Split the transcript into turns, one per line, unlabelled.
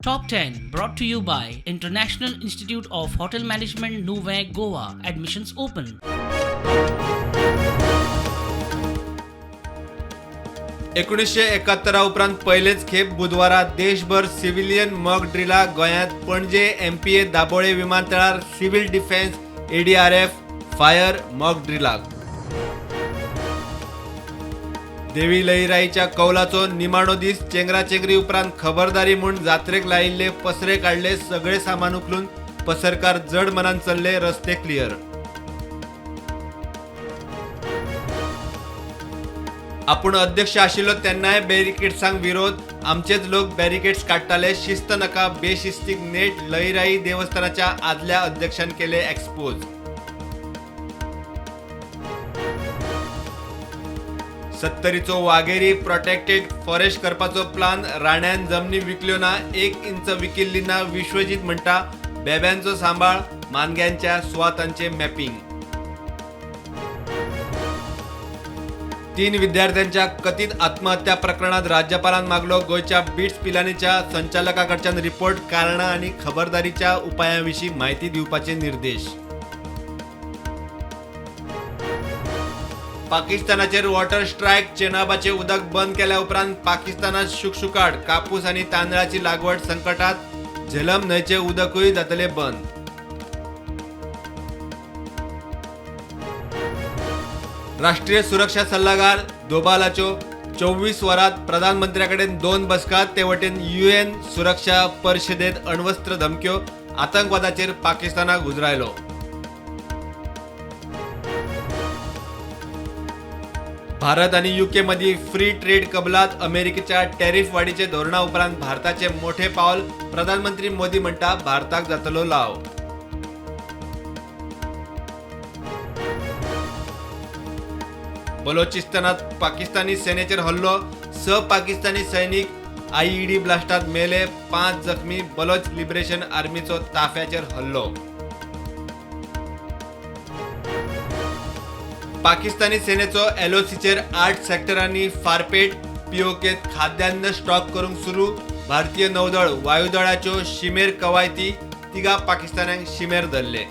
Top 10 brought to you by International Institute of Hotel Management, Nuvem, Goa. Admissions open.
1971 उपरांत पयलेच खेप बुधवारा देशभर सिव्हिलियन मॉक ड्रिला. गोंयांत पणजे एमपीए दाबोळे विमानतळार civil defence, ADRF, fire mock ड्रिलाक. देवी लईराईच्या कौलाचो निमाणो दीस. चेंगराचेंगरी उपरांत खबरदारी म्हूण जात्रेक लायिल्ले पसरे काडले. सगळे सामान उखलून पसरकार जड मनान चल्ले. रस्ते क्लियर. आपूण अध्यक्ष आशिल्लो तेन्नाय बॅरिकेड्सांक विरोध. आमचेच लोक बॅरिकेड्स काडटाले. शिस्त नाका, बेशिस्तीक नेट. लईराई देवस्थानाच्या आदल्या अध्यक्षान केले एक्सपोज. सत्तरीचो वाघेरी प्रोटेक्टेड फॉरेस्ट करपाचो प्लान. राण्यान जमनी विकल्यो ना, एक इंच विकिल्ली ना. विश्वजीत म्हणटा बेब्यांचो सांबाळ, मानग्यांच्या सुवातांचे मॅपिंग. 3 विद्यार्थ्यांच्या कथित आत्महत्या प्रकरणात राज्यपालान मागलो गोंयच्या बिट्स पिलानीच्या संचालकाकडच्यान रिपोर्ट. कारणां आनी खबरदारीच्या उपायांविशीं म्हायती दिवपाचे निर्देश. पाकिस्तानाचेर वॉटर स्ट्रायक. चेनाबाचे उदक बंद केल्या उपरांत पाकिस्तानात शुकशुकाट. कापूस आनी तांदळाची लागवड संकटात. झेलम न्हंयचे उदकूय जातले बंद. राष्ट्रीय सुरक्षा सल्लागार दोबालाच्यो 24 वरांत प्रधानमंत्र्याकडेन 2 बसका. ते वटेन UN सुरक्षा परिशदेत अण्वस्त्र धमक्यो. आतंकवादाचेर पाकिस्तानाक उजरायलो. भारत आनी युके मदीं फ्री ट्रेड कबलात. अमेरिकेच्या टॅरिफ वाडीचे धोरणा उपरांत भारताचे मोठे पावल. प्रधानमंत्री मोदी म्हणटा भारताक जातलो लाव. बलोचिस्तानात पाकिस्तानी सेनेचेर हल्लो. 6 पाकिस्तानी सैनिक आयईडी ब्लास्टात मेले, 5 जखमी. बलोच लिबरेशन आर्मीचो ताफ्याचेर हल्लो. पाकिस्तानी सेनेचो एलओसीचेर 8 सेक्टरांनी फारपेट. पीओकेत खाद्यान्न स्टॉक करूंक सुरू. भारतीय नौदळ वायुदळाच्यो शिमेर कवायती. 3 पाकिस्तान्यांक शिमेर धरले.